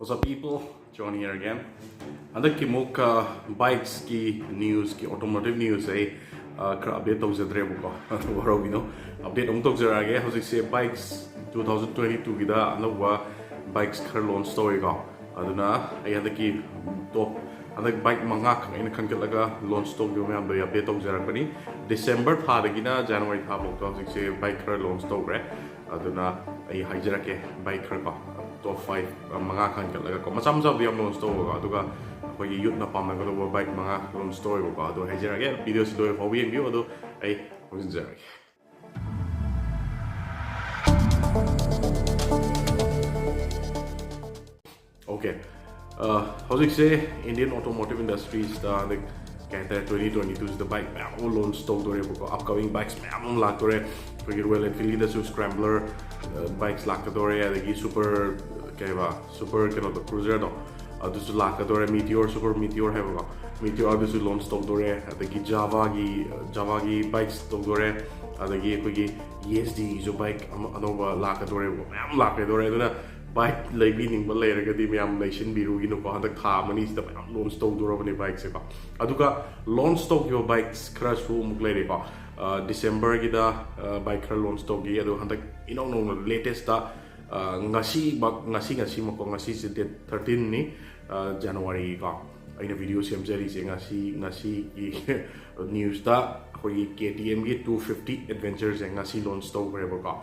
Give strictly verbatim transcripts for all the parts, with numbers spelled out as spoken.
What's up, people? John here again. ꯍꯟꯗꯛꯀꯤ ꯑꯃꯨꯛ ꯕꯥꯏꯛꯁꯀꯤ ꯅ꯭ꯌꯨꯁꯀꯤ, automotive news ꯑꯩ ꯑ, ꯈꯔ ꯑꯞꯗꯦꯠ ꯇꯧꯖꯗ꯭ꯔꯦꯕꯀꯣ, ꯑꯗꯨ ꯋꯥꯔꯧꯕꯤꯅꯣ꯫ ꯑꯞꯗꯦꯠ ꯑꯃꯨꯛ ꯇꯧꯖꯔꯛꯑꯒꯦ꯫ ꯍꯧꯖꯤꯛꯁꯦ ꯕꯥꯏꯛꯁ ꯇꯨ ꯊꯥꯎꯖꯟ ꯇ꯭ꯋꯦꯟꯇꯤ ꯇꯨꯒꯤꯗ ꯑꯅꯧꯕ ꯕꯥꯏꯛꯁ ꯈꯔ ꯂꯣꯟꯆ ꯇꯧꯋꯤꯀꯣ꯫ ꯑꯗꯨꯅ ꯑꯩ ꯍꯟꯗꯛꯀꯤ ꯇꯣꯞ ꯍꯟꯗꯛ ꯕꯥꯏꯛ ꯃꯉꯥ ꯈꯛ ꯑꯩꯅ ꯈꯟꯒꯠꯂꯒ ꯂꯣꯟꯆ ꯇꯧꯈꯤꯕ ꯃꯌꯥꯝꯗꯣ ꯑꯩ ꯑꯞꯗꯦꯠ ꯇꯧꯖꯔꯛꯄꯅꯤ꯫ ꯗꯤꯁꯦꯝꯕꯔ ꯊꯥꯗꯒꯤꯅ ꯖꯅꯋꯥꯔꯤ ꯊꯥ ꯐꯥꯎꯗ ꯍꯧꯖꯤꯛꯁꯦ ꯕꯥꯏꯛ ꯈꯔ ꯂꯣꯟꯆ ꯇꯧꯈ꯭ꯔꯦ꯫ ꯑꯗꯨꯅ ꯑꯩ ꯍꯥꯏꯖꯔꯛꯀꯦ, ꯕꯥꯏꯛ ꯈꯔ ꯀꯣ, ꯇꯣꯞ ꯐꯥꯏꯚ ꯃꯉꯥ ꯈꯟꯒꯠꯂꯒ ꯀꯣ, ꯃꯆꯥ ꯃꯆꯥꯕꯨꯗꯤ ꯌꯥꯝ ꯂꯣꯟꯆ ꯇꯧꯕꯀꯣ, ꯑꯗꯨꯒ ꯑꯩꯈꯣꯏꯒꯤ ꯌꯨꯠꯅ ꯄꯥꯝꯅꯒꯗꯧꯕ ꯕꯥꯏꯛ ꯃꯉꯥ ꯂꯣꯟꯆ ꯇꯧꯋꯦꯕꯀꯣ꯫ ꯑꯗꯨ ꯍꯥꯏꯖꯔꯛꯑꯒꯦ, ꯚꯤꯗꯤꯑꯣꯁꯤ ꯂꯣꯏ ꯐꯥꯎꯕ ꯌꯦꯡꯕꯤꯌꯨ꯫ ꯑꯗꯨ ꯑꯩ ꯍꯧꯖꯤꯟꯖꯔꯛꯑꯒꯦ꯫ ꯑꯣꯀꯦ꯫ ꯑ, ꯍꯧꯖꯤꯛꯁꯦ ꯏꯟꯗꯤꯌꯟ ꯑꯣꯇꯣꯃꯣꯇꯤꯚ ꯏꯟꯗꯁꯇ꯭ꯔꯤꯁꯇ ꯍꯟꯗꯛ ꯀꯩ ꯍꯥꯏꯇꯥꯔꯦ, ꯇ꯭ꯋꯦꯟꯇꯤ ꯇ꯭ꯋꯦꯟꯇꯤ ꯇꯨꯁꯤꯗ ꯕꯥꯏꯛ ꯃꯌꯥꯝ ꯑꯃ ꯂꯣꯟꯆ ꯇꯧꯗꯣꯔꯦꯕꯀꯣ꯫ ꯑꯞꯀꯃꯤꯡ ꯕꯥꯏꯛꯁ ꯃꯌꯥꯝ ꯑꯃ ꯂꯥꯛꯇꯣꯔꯦ꯫ ꯑꯩꯈꯣꯏꯒꯤ ꯔꯣꯌꯦꯜ ꯑꯦꯟꯐꯤꯜꯒꯤꯗꯁꯨ ꯁ꯭ꯀ꯭ꯔꯦꯝꯕ꯭ꯂꯔ ꯕꯥꯏꯛꯁ ꯂꯥꯛꯀꯗꯣꯔꯦ, ꯑꯗꯒꯤ ꯁꯨꯄꯔ, ꯀꯩ ꯍꯥꯏꯕ, ꯁꯨꯄꯔ ꯀꯩꯅꯣꯗꯣ, ꯀ꯭ꯔꯨꯖꯔꯗꯣ, ꯑꯗꯨꯁꯨ ꯂꯥꯛꯀꯗꯣꯔꯦ꯫ ꯃꯤꯇꯤꯌꯣꯔ, ꯁꯨꯄꯔ ꯃꯤꯇꯤꯌꯣꯔ ꯍꯥꯏꯕꯀꯣ, ꯃꯤꯇꯤꯌꯣꯔ ꯑꯗꯨꯁꯨ ꯂꯣꯟꯆ ꯇꯧꯗꯣꯔꯦ꯫ ꯑꯗꯒꯤ ꯖꯥꯚꯥꯒꯤ, ꯖꯥꯚꯥꯒꯤ ꯕꯥꯏꯛꯁ ꯇꯧꯗꯣꯔꯦ꯫ ꯑꯗꯒꯤ ꯑꯩꯈꯣꯏꯒꯤ ꯏ ꯑꯦꯁ ꯗꯤꯒꯤꯁꯨ ꯕꯥꯏꯛ ꯑꯃ ꯑꯅꯧꯕ ꯂꯥꯛꯀꯗꯣꯔꯦꯕꯀꯣ, ꯃꯌꯥꯝ ꯂꯥꯛꯀꯗꯣꯔꯦ꯫ ꯑꯗꯨꯅ ꯕꯥꯏꯛ ꯂꯩꯕꯤꯅꯤꯡꯕ ꯂꯩꯔꯒꯗꯤ ꯃꯌꯥꯝ ꯂꯩꯁꯤꯟꯕꯤꯔꯨꯒꯤꯅꯨꯀꯣ꯫ ꯍꯟꯗꯛ ꯊꯥ ꯑꯃꯅꯤꯁꯤꯗ ꯃꯌꯥꯝ ꯂꯣꯟꯆ ꯇꯧꯗꯣꯔꯕꯅꯦ ꯕꯥꯏꯛꯁꯦꯀꯣ꯫ ꯑꯗꯨꯒ ꯂꯣꯟꯆ ꯇꯧꯈꯤꯕ ꯕꯥꯏꯛꯁ ꯈꯔꯁꯨ ꯑꯃꯨꯛ ꯂꯩꯔꯦꯀꯣ꯫ ꯑ, ꯗꯤꯁꯦꯝꯕꯔꯒꯤꯗ, ꯑ, ꯕꯥꯏꯛ ꯈꯔ ꯂꯣꯟꯆ ꯇꯧꯈꯤ꯫ ꯑꯗꯣ ꯍꯟꯗꯛ ꯏꯅꯧ ꯅꯧꯅ ꯂꯦꯇꯦꯁꯇ, ꯑ, ꯉꯁꯤꯃꯛ, ꯉꯁꯤ, ꯉꯁꯤꯃꯛꯀꯣ, ꯉꯁꯤꯁꯦ ꯗꯦꯠ ꯊꯥꯔꯇꯤꯟꯅꯤ, ꯑ, ꯖꯅꯋꯥꯔꯤꯒꯤꯀꯣ꯫ ꯑꯩꯅ ꯚꯤꯗꯤꯑꯣ ꯁꯦꯝꯖꯔꯤꯁꯦ ꯉꯁꯤ, ꯉꯁꯤꯒꯤ ꯅ꯭ꯌꯨꯁꯇ ꯑꯩꯈꯣꯏꯒꯤ ꯀꯦ ꯇꯤ ꯑꯦꯝꯒꯤ ꯇꯨ ꯐꯤꯐꯇꯤ ꯑꯦꯗꯚꯦꯟꯆꯔꯁꯦ ꯉꯁꯤ ꯂꯣꯟꯆ ꯇꯧꯈ꯭ꯔꯦꯕꯀꯣ꯫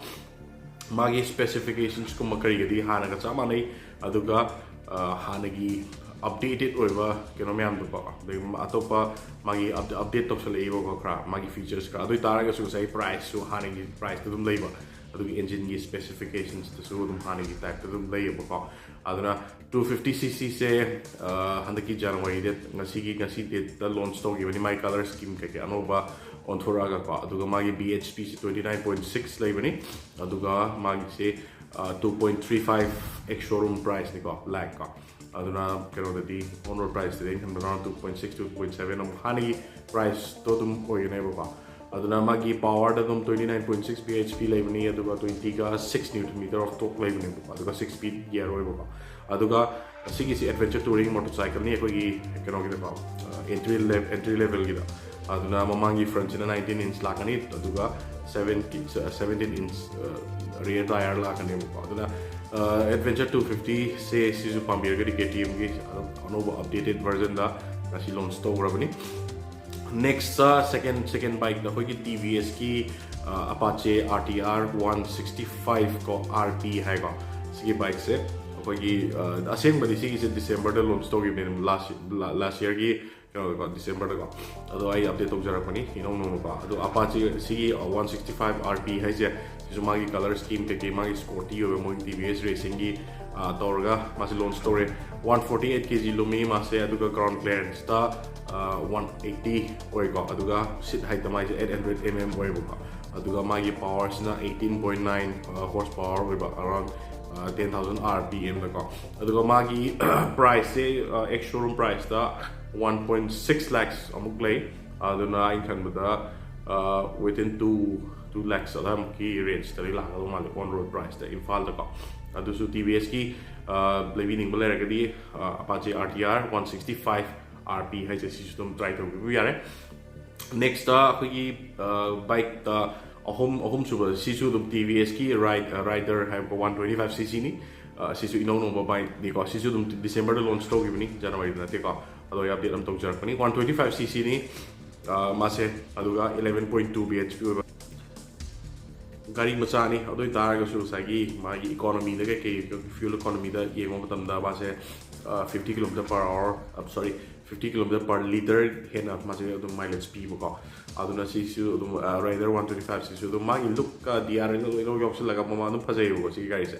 ꯃꯥꯒꯤ ꯁ꯭ꯄꯦꯁꯤꯐꯤꯀꯦꯁꯟꯁꯀꯨꯝꯕ ꯀꯔꯤꯒꯗꯤ ꯍꯥꯟꯅꯒ ꯆꯞ ꯃꯥꯟꯅꯩ, ꯑꯗꯨꯒ, ꯑ, ꯍꯥꯟꯅꯒꯤ ꯑꯞꯗꯦꯇꯦꯠ ꯑꯣꯏꯕ ꯀꯩꯅꯣ ꯃꯌꯥꯝꯗꯨꯀꯣ, ꯑꯗꯩ ꯑꯇꯣꯞꯄ ꯃꯥꯒꯤ ꯑꯞ-, ꯑꯞꯗꯦꯠ ꯇꯧꯁꯜꯂꯛꯏꯕꯀꯣ ꯈꯔ, ꯃꯥꯒꯤ ꯐꯤꯆꯔꯁ ꯈꯔ꯫ ꯑꯗꯨ ꯑꯣꯏ ꯇꯥꯔꯒꯁꯨ ꯉꯁꯥꯏ ꯄ꯭ꯔꯥꯏꯁꯁꯨ ꯍꯥꯟꯅꯒꯤ ꯄ꯭ꯔꯥꯏꯁꯇ ꯑꯗꯨꯝ ꯂꯩꯕ, ꯑꯗꯨꯒ ꯏꯟꯖꯤꯟꯒꯤ ꯁ꯭ꯄꯦꯁꯤꯐꯤꯀꯦꯁꯟꯁꯇꯁꯨ ꯑꯗꯨꯝ ꯍꯥꯟꯅꯒꯤ ꯇꯥꯏꯞꯇ ꯑꯗꯨꯝ ꯂꯩꯌꯦꯕꯀꯣ꯫ ꯑꯗꯨꯅ ꯇꯨ ꯐꯤꯐꯇꯤ ꯁꯤ ꯁꯤꯁꯦ, ꯑ, ꯍꯟꯗꯛꯀꯤ ꯖꯅꯋꯥꯔꯤ ꯗꯦꯠ, ꯉꯁꯤꯒꯤ, ꯉꯁꯤ ꯗꯦꯠꯇ ꯂꯣꯟꯆ ꯇꯧꯈꯤꯕꯅꯤ꯫ ꯃꯥꯒꯤ ꯀꯂꯔ ꯁ꯭ꯀꯤꯝ ꯀꯩꯀꯩ ꯑꯅꯧꯕ ꯑꯣꯟꯊꯣꯔꯛꯑꯒꯀꯣ꯫ ꯑꯗꯨꯒ ꯃꯥꯒꯤ ꯕꯤ ꯑꯩꯆ ꯄꯤꯁꯦ ꯇ꯭ꯋꯦꯟꯇꯤ ꯅꯥꯏꯟ ꯄꯣꯏꯟ ꯁꯤꯛꯁ ꯂꯩꯕꯅꯤ꯫ ꯑꯗꯨꯒ ꯃꯥꯒꯤꯁꯦ, ꯑ, two point three five ex showroom ꯄ꯭ꯔꯥꯏꯁꯅꯤꯀꯣ, ꯂꯥꯏꯛꯀꯣ꯫ ꯑꯗꯨꯅ ꯀꯩꯅꯣꯗꯗꯤ, ꯑꯣꯟ ꯔꯣꯗ ꯄ꯭ꯔꯥꯏꯁꯇꯗꯤ ꯑꯩꯅ ꯈꯟꯕꯗ around two point six, two point seven ꯑꯃꯨꯛ ꯍꯥꯟꯅꯒꯤ ꯄ꯭ꯔꯥꯏꯁꯇꯣ ꯑꯗꯨꯝ ꯑꯣꯏꯒꯅꯦꯕꯀꯣ꯫ ꯑꯗꯨꯅ ꯃꯥꯒꯤ ꯄꯋꯥꯔꯗ ꯑꯗꯨꯝ twenty nine point six B H P ꯂꯩꯕꯅꯤ, ꯑꯗꯨꯒ ꯇ꯭ꯋꯦꯟꯇꯤꯒ six newton metre of torque ꯂꯩꯕꯅꯦꯕꯀꯣ, ꯑꯗꯨꯒ ꯁꯤꯛꯁ ꯁ꯭ꯄꯤꯗ ꯒꯤꯌꯔ ꯑꯣꯏꯕꯀꯣ꯫ ꯑꯗꯨꯒ ꯁꯤꯒꯤꯁꯤ adventure touring motorcycle ꯅꯤ, ꯑꯩꯈꯣꯏꯒꯤ ꯀꯩꯅꯣꯒꯤꯗꯀꯣ, entry level, entry level ꯒꯤꯗ꯫ ꯑꯗꯨꯅ ꯃꯃꯥꯡꯒꯤ front ꯁꯤꯅ nineteen inch ꯂꯥꯛꯀꯅꯤ, ꯑꯗꯨꯒ seven seventeen inch rear tyre ꯂꯥꯛꯀꯅꯦꯕꯀꯣ꯫ ꯑꯗꯨꯅ adventure two fifty ꯁꯦ ꯁꯤꯁꯨ ꯄꯥꯝꯕꯤꯔꯒꯗꯤ KTM ꯒꯤ ꯑꯅꯧꯕ updated version ꯗ ꯉꯁꯤ launch ꯇꯧꯈ꯭ꯔꯕꯅꯤ꯫ Next, second second bike ꯗ ꯑꯩꯈꯣꯏꯒꯤ TVS ꯀꯤ Apache RTR one sixty five ꯀꯣ, RT ꯍꯥꯏꯀꯣ꯫ ꯁꯤꯒꯤ bike ꯁꯦ ꯑꯩꯈꯣꯏꯒꯤ, ꯑ, ꯑꯁꯦꯡꯕꯗꯤ ꯁꯤꯒꯤꯁꯦ December ꯗ launch ꯇꯧꯈꯤꯕꯅꯦ, last last year ꯒꯤ ꯀꯩꯅꯣꯗꯀꯣ, December ꯗꯀꯣ꯫ ꯑꯗꯣ ꯑꯩ update ꯇꯧꯖꯔꯛꯄꯅꯤ ꯏꯅꯧ ꯅꯧꯅꯀꯣ꯫ ꯑꯗꯣ Apache ꯁꯤꯒꯤ one sixty five RT ꯍꯥꯏꯁꯦ, ꯁꯤꯁꯨ ꯃꯥꯒꯤ color scheme ꯀꯩꯀꯩ, ꯃꯥꯒꯤ sporty ꯑꯣꯏꯕ ꯃꯣꯏ TVS racing ꯒꯤ, ꯑ, ꯇꯧꯔꯒ ꯃꯥꯁꯦ launch ꯇꯧꯔꯦ꯫ One forty eight kg ꯂꯨꯝꯃꯤ ꯃꯥꯁꯦ, ꯑꯗꯨꯒ ground clearance ꯇ, ꯑ, one eighty ꯑꯣꯏꯀꯣ꯫ ꯑꯗꯨꯒ seat height ꯇ ꯃꯥꯏꯁꯦ eight hundred mm ꯑꯣꯏꯕꯀꯣ꯫ ꯑꯗꯨꯒ ꯃꯥꯒꯤ power ꯁꯤꯅ eighteen point nine horse power ꯑꯣꯏꯕ, around ten thousand RPM ꯗꯀꯣ꯫ ꯑꯗꯨꯒ ꯃꯥꯒꯤ price ꯁꯦ, ꯑ, ex showroom price ꯇ one point six lakhs ꯑꯃꯨꯛ ꯂꯩ꯫ ꯑꯗꯨꯅ ꯑꯩꯅ ꯈꯟꯕꯗ, ꯑ, within two two lakhs ꯑꯗꯨꯋꯥꯏꯃꯨꯛꯀꯤ range ꯇꯗꯤ ꯂꯥꯛꯀꯗꯧ ꯃꯥꯜꯂꯦ on road price ꯇ ꯏꯝꯐꯥꯜꯗꯀꯣ꯫ ꯑꯗꯨꯁꯨ TVS ꯀꯤ, ꯑ, ꯂꯩꯕꯤꯅꯤꯡꯕ ꯂꯩꯔꯒꯗꯤ, ꯑ, Apache RTR one sixty five RT ꯍꯥꯏꯁꯦ ꯁꯤꯁꯨ ꯑꯗꯨꯝ try ꯇꯧꯕꯤꯕ ꯌꯥꯔꯦ꯫ Next ꯑꯩꯈꯣꯏꯒꯤ, ꯑ, bike ꯇ ꯑꯍꯨꯝ, ꯑꯍꯨꯝꯁꯨꯕ ꯁꯤꯁꯨ ꯑꯗꯨꯝ TVS ꯀꯤ Ride-, ꯑ, Rider ꯍꯥꯏꯕ one twenty five cc ꯅꯤ꯫ ꯑ, ꯁꯤꯁꯨ ꯏꯅꯧ ꯅꯧꯕ bike ꯅꯤꯀꯣ꯫ ꯁꯤꯁꯨ ꯑꯗꯨꯝ December ꯗ launch ꯇꯧꯈꯤꯕꯅꯤ, January ꯗ ꯅꯠꯇꯦꯀꯣ꯫ ꯑꯗꯣ ꯑꯩ update ꯑꯃ ꯇꯧꯖꯔꯛꯄꯅꯤ꯫ One twenty five cc ꯅꯤ, ꯑ, ꯃꯥꯁꯦ, ꯑꯗꯨꯒ eleven point two BHP ꯑꯣꯏꯕ꯫ ꯒꯥꯔꯤ ꯃꯆꯥꯅꯤ, ꯑꯗꯨ ꯑꯣꯏꯇꯥꯔꯒꯁꯨ ꯉꯁꯥꯏꯒꯤ ꯃꯥꯒꯤ economy ꯗ ꯀꯩꯀꯩ, fuel economy ꯗ ꯌꯦꯡꯕ ꯃꯇꯝꯗ ꯃꯥꯁꯦ, ꯑ, fifty kilometer per hour, ꯑ, sorry, fifty kilometer per litre ꯍꯦꯟꯅ ꯃꯥꯁꯦ ꯑꯗꯨꯝ mileage ꯄꯤꯕꯀꯣ꯫ ꯑꯗꯨꯅ ꯁꯤꯁꯨ ꯑꯗꯨꯝ, ꯑ, Rider one twenty five ꯁꯤꯁꯨ ꯑꯗꯨꯝ ꯃꯥꯒꯤ look ꯀ DRL ꯒ ꯂꯣꯏꯅ ꯌꯥꯎꯁꯜꯂꯒ ꯃꯃꯜ ꯑꯗꯨꯝ ꯐꯖꯩꯌꯦꯕꯀꯣ ꯁꯤꯒꯤ ꯒꯥꯔꯤꯁꯦ꯫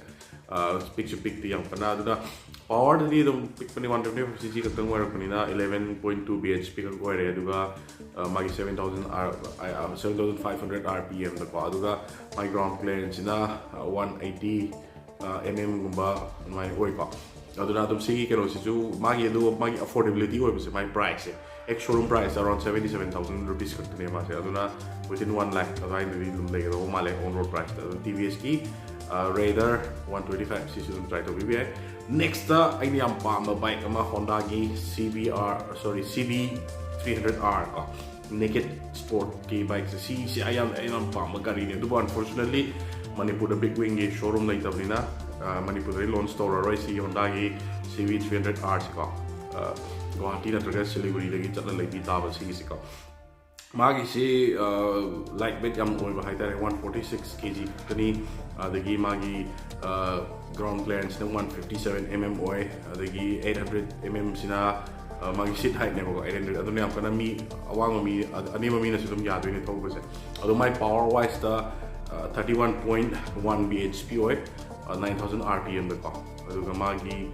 ꯑ, ꯄꯤꯛꯁꯨ ꯄꯤꯛꯇꯦ ꯌꯥꯝ ꯀꯟꯅ꯫ ꯑꯗꯨꯅ power ꯗꯗꯤ ꯑꯗꯨꯝ ꯄꯤꯛꯄꯅꯤ, one twenty five cc ꯈꯛꯇꯪ ꯑꯣꯏꯔꯛꯄꯅꯤꯅ eleven point two BHP ꯈꯛ ꯑꯣꯏꯔꯦ꯫ ꯑꯗꯨꯒ, ꯑ, ꯃꯥꯒꯤ seven thousand R, ꯑ, seven thousand five hundred RPM ꯗꯀꯣ꯫ ꯑꯗꯨꯒ ꯃꯥꯒꯤ ground clearance ꯁꯤꯅ, ꯑ, one eighty, ꯑ, mm ꯒꯨꯝꯕ ꯑꯗꯨꯃꯥꯏꯅ ꯑꯣꯏꯀꯣ꯫ ꯑꯗꯨꯅ ꯑꯗꯨꯝ ꯁꯤꯒꯤ ꯀꯩꯅꯣꯁꯤꯁꯨ ꯃꯥꯒꯤ, ꯑꯗꯨꯒ ꯃꯥꯒꯤ affordability ꯑꯣꯏꯕꯁꯦ, ꯃꯥꯒꯤ price ꯁꯦ, ex showroom price around seventy seven thousand rupees ꯈꯛꯇꯅꯦ ꯃꯥꯁꯦ꯫ ꯑꯗꯨꯅ within one lakh ꯑꯗꯨꯋꯥꯏꯗꯗꯤ ꯑꯗꯨꯝ ꯂꯩꯒꯗꯧꯕ ꯃꯥꯜꯂꯦ on road price ꯇ꯫ ꯑꯗꯨ TVS ꯀꯤ, Raider one twenty five, ꯁꯤꯁꯨ ꯑꯗꯨꯝ try ꯇꯧꯕꯤꯕ ꯌꯥꯏ. Next ꯑꯩꯅ ꯌꯥꯝ ꯄꯥꯝꯕ bike ꯑꯃ Honda ꯒꯤ C B R, sorry, C B three hundred R ꯀꯣ, naked sport ꯀꯤ bike ꯁꯦ, ꯁꯤꯁꯦ ꯑꯩ ꯌꯥꯝ, ꯑꯩ ꯌꯥꯝ ꯄꯥꯝꯕ ꯒꯥꯔꯤꯅꯦ꯫ ꯑꯗꯨꯕꯨ unfortunately ꯃꯅꯤꯄꯨꯔꯗ Big Wing ꯒꯤ showroom ꯂꯩꯇꯕꯅꯤꯅ, ꯃꯅꯤꯄꯨꯔꯗꯗꯤ launch ꯇꯧꯔꯔꯣꯏ ꯁꯤ Honda ꯒꯤ C B three hundred R ꯁꯦ ꯀꯣ꯫ ꯒꯨꯋꯥꯍꯥꯇꯤ ꯅꯠꯇ꯭ꯔꯒ ꯁꯤꯂꯤꯒꯨꯔꯤꯗꯒꯤ ꯆꯠꯂ ꯂꯩꯕꯤ ꯇꯥꯕ ꯁꯤꯒꯤꯁꯦ ꯀꯣ꯫ ꯃꯥꯒꯤꯁꯤ light weight ꯌꯥꯝ ꯑꯣꯏꯕ ꯍꯥꯏꯇꯥꯔꯦ, one forty six K G ꯈꯛꯇꯅꯤ꯫ ꯑꯗꯒꯤ ꯃꯥꯒꯤ ground clearance ꯅ one fifty seven mm ꯑꯣꯏ꯫ ꯑꯗꯒꯤ eight hundred mm ꯁꯤꯅ ꯃꯥꯒꯤ seat height ꯅꯦꯕꯀꯣ, eight hundred꯫ ꯑꯗꯨꯅ ꯌꯥꯝ ꯀꯟꯅ ꯃꯤ ꯑꯋꯥꯡꯕ ꯃꯤ, ꯑꯅꯦꯝꯕ ꯃꯤꯅꯁꯨ ꯑꯗꯨꯝ ꯌꯥꯗꯣꯏꯅꯦ ꯊꯧꯕꯁꯦ꯫ ꯑꯗꯣ ꯃꯥꯏ power wise ꯇ thirty one point one B H P ꯑꯣꯏ, nine thousand R P M ꯗꯀꯣ꯫ ꯑꯗꯨꯒ ꯃꯥꯒꯤ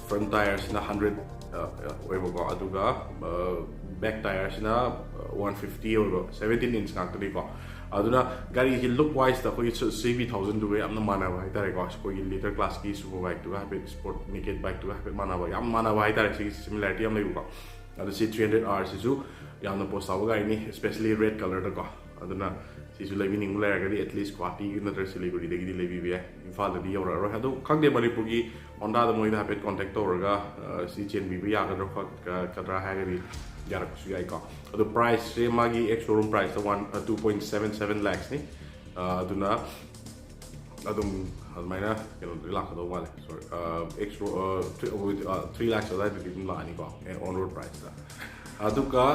front tire ꯁꯤꯅ hundred ꯑꯣꯏꯕꯀꯣ, ꯑꯗꯨꯒ back tire ꯁꯤꯅ one fifty ꯑꯣꯏꯕ, seventeen inch ꯉꯥꯛꯇꯅꯤꯀꯣ꯫ ꯑꯗꯨꯅ ꯒꯥꯔꯤꯁꯤ look wise ꯇ ꯑꯩꯈꯣꯏꯒꯤ C B thousand ꯗꯨꯒ ꯌꯥꯝꯅ ꯃꯥꯟꯅꯕ ꯍꯥꯏꯇꯥꯔꯦꯀꯣ꯫ ꯑꯩꯈꯣꯏꯒꯤ later class ꯀꯤ super bike ꯇꯨꯒ ꯍꯥꯏꯐꯦꯠ, sport naked bike ꯇꯨꯒ ꯍꯥꯏꯐꯦꯠ ꯃꯥꯟꯅꯕ, ꯌꯥꯝ ꯃꯥꯟꯅꯕ ꯍꯥꯏꯇꯥꯔꯦ꯫ ꯁꯤꯒꯤ similarity ꯌꯥꯝ ꯂꯩꯕꯀꯣ꯫ ꯑꯗꯣ C three hundred R ꯁꯤꯁꯨ ꯌꯥꯝꯅ posh ꯇꯥꯕ ꯒꯥꯔꯤꯅꯤ, especially red colour ꯗꯀꯣ꯫ ꯑꯗꯨꯅ ꯁꯤꯁꯨ ꯂꯩꯕꯤꯅꯤꯡꯕ ꯂꯩꯔꯒꯗꯤ at least ꯒꯨꯋꯥꯍꯥꯇꯤ ꯅꯠꯇ꯭ꯔꯒ ꯁꯤꯂꯤꯒꯨꯔꯤꯗꯒꯤꯗꯤ ꯂꯩꯕꯤꯕ ꯌꯥꯏ, ꯏꯝꯐꯥꯜꯗꯗꯤ ꯌꯧꯔꯛꯑꯔꯣꯏ꯫ ꯑꯗꯣ ꯈꯪꯗꯦ, ꯃꯅꯤꯄꯨꯔꯒꯤ Honda ꯗ ꯃꯣꯏꯗ ꯍꯥꯏꯐꯦꯠ contact ꯇꯧꯔꯒ ꯁꯤ ꯆꯦꯟꯕꯤꯕ ꯌꯥꯒꯗ꯭ꯔꯥ ꯈꯣꯠꯀꯗ꯭ꯔꯥ ꯍꯥꯏꯔꯒꯗꯤ ꯌꯥꯔꯛꯄꯁꯨ ꯌꯥꯏꯀꯣ꯫ ꯑꯗꯣ price ꯁꯦ ꯃꯥꯒꯤ ex showroom price ꯇ one two point seven seven lakhs ꯅꯤ꯫ ꯑꯗꯨꯅ ꯑꯗꯨꯝ ꯑꯗꯨꯃꯥꯏꯅ ꯀꯩꯅꯣꯗꯗꯤ ꯂꯥꯛꯀꯗꯧ ꯃꯥꯜꯂꯦ꯫ Sorry, ex three lakhs ꯑꯗꯨꯋꯥꯏꯗꯗꯤ ꯑꯗꯨꯝ ꯂꯥꯛꯑꯅꯤꯀꯣ, on road price ꯇ꯫ ꯑꯗꯨꯒ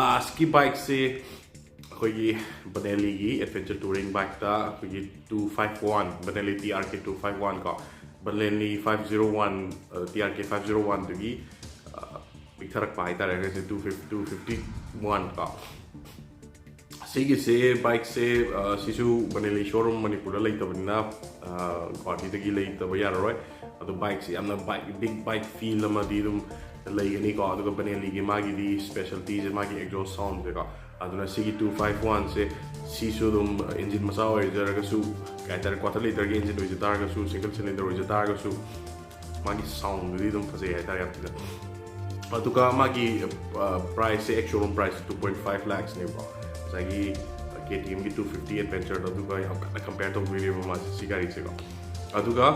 last ꯀꯤ bike ꯁꯦ ꯑꯩꯈꯣꯏꯒꯤ Benelli ꯒꯤ adventure touring bike ꯇ ꯑꯩꯈꯣꯏꯒꯤ two five one, Benelli T R K two five one ꯀꯣ, Benelli five zero one, T R K five zero one ꯗꯨꯒꯤ ꯄꯤꯛꯊꯔꯛꯄ ꯍꯥꯏꯇꯥꯔꯦ, two fifty, two fifty one ꯀꯣ꯫ ꯁꯤꯒꯤꯁꯦ, bike ꯁꯦ, ꯁꯤꯁꯨ Benelli showroom ꯃꯅꯤꯄꯨꯔꯗ ꯂꯩꯇꯕꯅꯤꯅ ꯒꯨꯋꯥꯍꯥꯇꯤꯗꯒꯤ ꯂꯩꯇꯕ ꯌꯥꯔꯔꯣꯏ꯫ ꯑꯗꯣ bike ꯁꯦ ꯌꯥꯝꯅ bike, big bike feel ꯑꯃꯗꯤ ꯑꯗꯨꯝ ꯂꯩꯒꯅꯤꯀꯣ꯫ ꯑꯗꯨꯒ Benelli ꯒꯤ ꯃꯥꯒꯤꯗꯤ specialty ꯁꯦ ꯃꯥꯒꯤ exhaust sound ꯁꯦꯀꯣ꯫ ꯑꯗꯨꯅ ꯁꯤꯒꯤ two five one ꯁꯦ, ꯁꯤꯁꯨ ꯑꯗꯨꯝ engine ꯃꯆꯥ ꯑꯣꯏꯖꯔꯒꯁꯨ, ꯀꯩ ꯍꯥꯏꯇꯥꯔꯦ, quarter liter ꯒꯤ engine ꯑꯣꯏꯖ ꯇꯥꯔꯒꯁꯨ, single cylinder ꯑꯣꯏꯖ ꯇꯥꯔꯒꯁꯨ, ꯃꯥꯒꯤ sound ꯗꯨꯗꯤ ꯑꯗꯨꯝ ꯐꯖꯩ ꯍꯥꯏꯇꯥꯔꯦ ꯌꯥꯝ ꯊꯤꯅ꯫ ꯑꯗꯨꯒ ꯃꯥꯒꯤ price ꯁꯦ, ex showroom price two point five lakhs ꯅꯦꯕꯀꯣ꯫ ꯉꯁꯥꯏꯒꯤ KTMꯒꯤ two fifty Adventureꯗꯣ, ꯑꯗꯨꯒ ꯌꯥꯝ ꯀꯟꯅ compare ꯇꯧꯗꯣꯏꯅꯦꯕ ꯃꯥꯁꯦ ꯁꯤ ꯒꯥꯔꯤꯁꯦꯀꯣ꯫ ꯑꯗꯨꯒ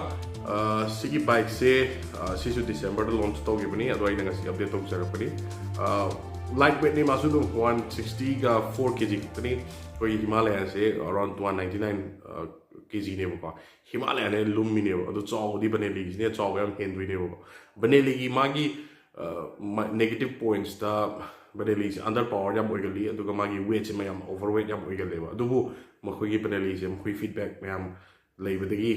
ꯑ, ꯁꯤꯒꯤ bikeꯁꯦ, ꯑ, ꯁꯤꯁꯨ Decemberꯗ launch ꯇꯧꯈꯤꯕꯅꯤ, ꯑꯗꯣ ꯑꯩꯅ ꯉꯁꯤ update ꯇꯧꯖꯔꯛꯄꯅꯤ꯫ ꯑ, light weightꯅꯤ ꯃꯥꯁꯨ, ꯑꯗꯨꯝ one sixtyꯒ four KG ꯈꯛꯇꯅꯤ꯫ ꯑꯩꯈꯣꯏꯒꯤ Himalayase around one ninety nine KGꯅꯦꯕꯀꯣ꯫ Himalayane ꯂꯨꯝꯃꯤꯅꯦꯕ, ꯑꯗꯣ ꯆꯥꯎꯕꯗꯤ Benelliꯒꯤꯁꯤꯅ ꯆꯥꯎꯕ ꯌꯥꯝ ꯍꯦꯟꯗꯣꯏꯅꯦꯕꯀꯣ꯫ Benelliꯒꯤ ꯃꯥꯒꯤ ꯑ, ꯃ-, negative pointsꯇ Benelliꯁꯦ underpower ꯌꯥꯝ ꯑꯣꯏꯒꯜꯂꯤ, ꯑꯗꯨꯒ ꯃꯥꯒꯤ weightꯁꯦ ꯃꯌꯥꯝ overweight ꯌꯥꯝ ꯑꯣꯏꯒꯜꯂꯦꯕ꯫ ꯑꯗꯨꯕꯨ ꯃꯈꯣꯏꯒꯤ Benelliꯁꯦ ꯃꯈꯣꯏ feedback ꯃꯌꯥꯝ ꯂꯩꯕꯗꯒꯤ,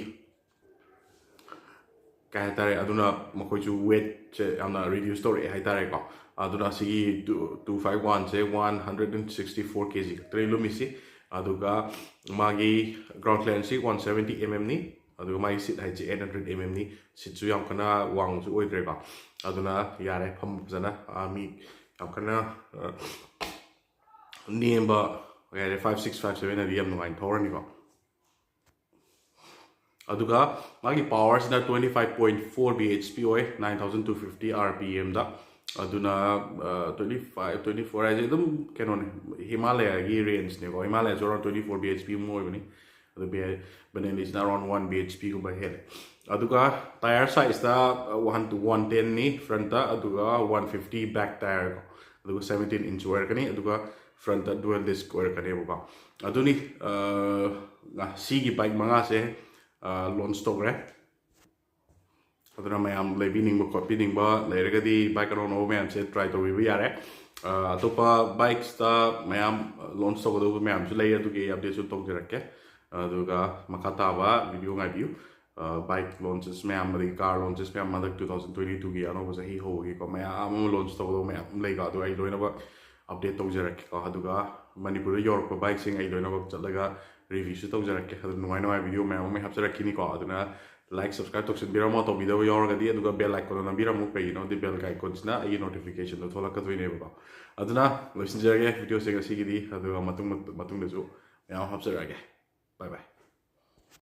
ꯀꯩ ꯍꯥꯏꯇꯥꯔꯦ, ꯑꯗꯨꯅ ꯃꯈꯣꯏꯁꯨ weightꯁꯦ ꯌꯥꯝꯅ reduce ꯇꯧꯔꯛꯑꯦ ꯍꯥꯏꯇꯥꯔꯦꯀꯣ꯫ ꯑꯗꯨꯅ ꯑꯁꯤꯒꯤ two five oneꯁꯦ one hundred and sixty four KG ꯈꯛꯇꯅꯤ ꯂꯨꯝꯃꯤꯁꯤ꯫ ꯑꯗꯨꯒ ꯃꯥꯒꯤ ground clearanceꯁꯤ one seventy mmꯅꯤ꯫ ꯑꯗꯨꯒ ꯃꯥꯒꯤ seat heightꯁꯤ eight hundred mmꯅꯤ꯫ Seatꯁꯨ ꯌꯥꯝ ꯀꯟꯅ ꯋꯥꯡꯕꯁꯨ ꯑꯣꯏꯗ꯭ꯔꯦꯀꯣ꯫ ꯑꯗꯨꯅ ꯌꯥꯔꯦ, ꯐꯝꯕ ꯐꯖꯅ, ꯑ, ꯃꯤ ꯌꯥꯝ ꯀꯟꯅ, ꯑ, ꯅꯦꯝꯕ, ꯀꯩ ꯍꯥꯏꯔꯦ, five six five sevenꯅꯗꯤ ꯌꯥꯝ ꯅꯨꯡꯉꯥꯏꯅ ꯊꯧꯔꯅꯤꯀꯣ꯫ ꯑꯗꯨꯒ ꯃꯥꯒꯤ powerꯁꯤꯅ twenty five point four bhp ꯑꯣꯏ, nine thousand two fifty RPMꯗ꯫ ꯑꯗꯨꯅ, ꯑ, twenty five, twenty four ꯍꯥꯏꯁꯦ ꯑꯗꯨꯝ ꯀꯩꯅꯣꯅꯦ, Himalayagꯤ rangeꯅꯦꯀꯣ꯫ Himalayasꯨ around twenty four bhp ꯑꯃ ꯑꯣꯏꯕꯅꯤ꯫ ꯑꯗꯨ ꯕꯤ-, Benelliꯁꯤꯅ around one bhpꯒꯨꯝꯕ ꯍꯦꯜꯂꯦ꯫ ꯑꯗꯨꯒ tire sizeꯇ one to one tenꯅꯤ frontꯇ, ꯑꯗꯨꯒ one fifty back tireꯀꯣ꯫ ꯑꯗꯨꯒ seventeen inch ꯑꯣꯏꯔꯛꯀꯅꯤ, ꯑꯗꯨꯒ frontꯇ dual disc ꯑꯣꯏꯔꯛꯀꯅꯦꯕꯀꯣ꯫ ꯑꯗꯨꯅꯤ, ꯑ, ꯉ-, ꯁꯤꯒꯤ bike ꯃꯉꯥꯁꯦ, ꯑ, launch ꯇꯧꯈ꯭ꯔꯦ꯫ ꯑꯗꯨꯅ ꯃꯌꯥꯝ ꯂꯩꯕꯤꯅꯤꯡꯕ ꯈꯣꯠꯄꯤꯅꯤꯡꯕ ꯂꯩꯔꯒꯗꯤ bike ꯑꯅꯧ ꯑꯅꯧꯕ ꯃꯌꯥꯝꯁꯦ try ꯇꯧꯕꯤꯕ ꯌꯥꯔꯦ꯫ ꯑ, ꯑꯇꯣꯞꯄ bikesꯇ ꯃꯌꯥꯝ launch ꯇꯧꯒꯗꯧꯕ ꯃꯌꯥꯝꯁꯨ ꯂꯩ, ꯑꯗꯨꯒꯤ updateꯁꯨ ꯇꯧꯖꯔꯛꯀꯦ꯫ ꯑꯗꯨꯒ ꯃꯈꯥ ꯇꯥꯕ video ꯉꯥꯏꯕꯤꯌꯨ꯫ ꯑ, bike launches ꯃꯌꯥꯝ, ꯑꯗꯒꯤ car launches ꯃꯌꯥꯝ, ꯍꯟꯗꯛ two thousand twenty twoꯒꯤ ꯑꯅꯧꯕ ꯆꯍꯤ ꯍꯧꯕꯒꯤꯀꯣ, ꯃꯌꯥꯝ ꯑꯃ launch ꯇꯧꯒꯗꯧꯕ ꯃꯌꯥꯝ ꯑꯃ ꯂꯩꯀꯣ, ꯑꯗꯨ ꯑꯩ ꯂꯣꯏꯅꯃꯛ update ꯇꯧꯖꯔꯛꯀꯦꯀꯣ꯫ ꯑꯗꯨꯒ ꯃꯅꯤꯄꯨꯔꯗ ꯌꯧꯔꯛꯄ bikeꯁꯤꯡ ꯑꯩ ꯂꯣꯏꯅꯃꯛ ꯆꯠꯂꯒ reviewꯁꯨ ꯇꯧꯖꯔꯛꯀꯦ꯫ ꯑꯗꯨ ꯅꯨꯡꯉꯥꯏ ꯅꯨꯡꯉꯥꯏ video ꯃꯌꯥꯝ ꯑꯃ ꯍꯥꯞꯆꯔꯛꯈꯤꯅꯤꯀꯣ꯫ ꯑꯗꯨꯅ like, subscribe ꯇꯧꯁꯤꯟꯕꯤꯔꯝꯃꯣ, ꯇꯧꯕꯤꯗꯕ ꯌꯥꯎꯔꯒꯗꯤ, ꯑꯗꯨꯒ bell iconꯗꯣ ꯅꯝꯕꯤꯔꯝꯃꯨ꯫ ꯀꯩꯒꯤꯅꯣꯗꯤ bell iconꯁꯤꯅ ꯑꯩꯒꯤ notificationꯗꯣ ꯊꯣꯛꯂꯛꯀꯗꯣꯏꯅꯦꯕꯀꯣ꯫ ꯑꯗꯨꯅ ꯂꯣꯏꯁꯤꯟꯖꯔꯒꯦ videoꯁꯦ ꯉꯁꯤꯒꯤꯗꯤ, ꯑꯗꯨꯒ ꯃꯇꯨꯡ, ꯃꯇꯨꯡꯗꯁꯨ ꯃꯌꯥꯝ ꯍꯥꯞꯆꯔꯛꯑꯒꯦ꯫ Bye bye꯫